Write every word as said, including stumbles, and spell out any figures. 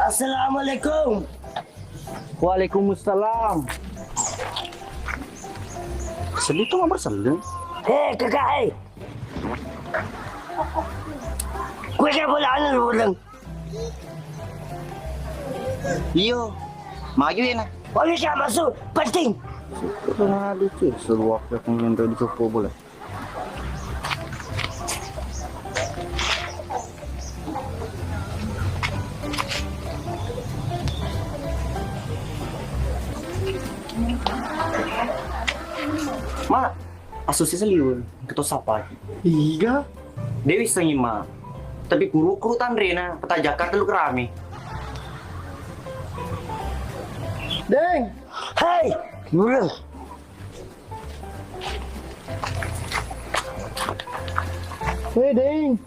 Assalamualaikum. Waalaikumsalam. Sedih tuh nggak berselin. Eh, kakak, eh. Kue kayak bola anu, bola. Iyo, maju ya, nah. Wali siapa su? Penting. Kurang aduh, cuy. Seru waktu aku nyentuh di sopo bola. Ma, asu sisa liur, keto sapa? Iga? Dewi sengi ma. Tapi kuru kuru tanrena, peta Jakarta lu kerami. Deng. Hai, guru. Hei, Deng.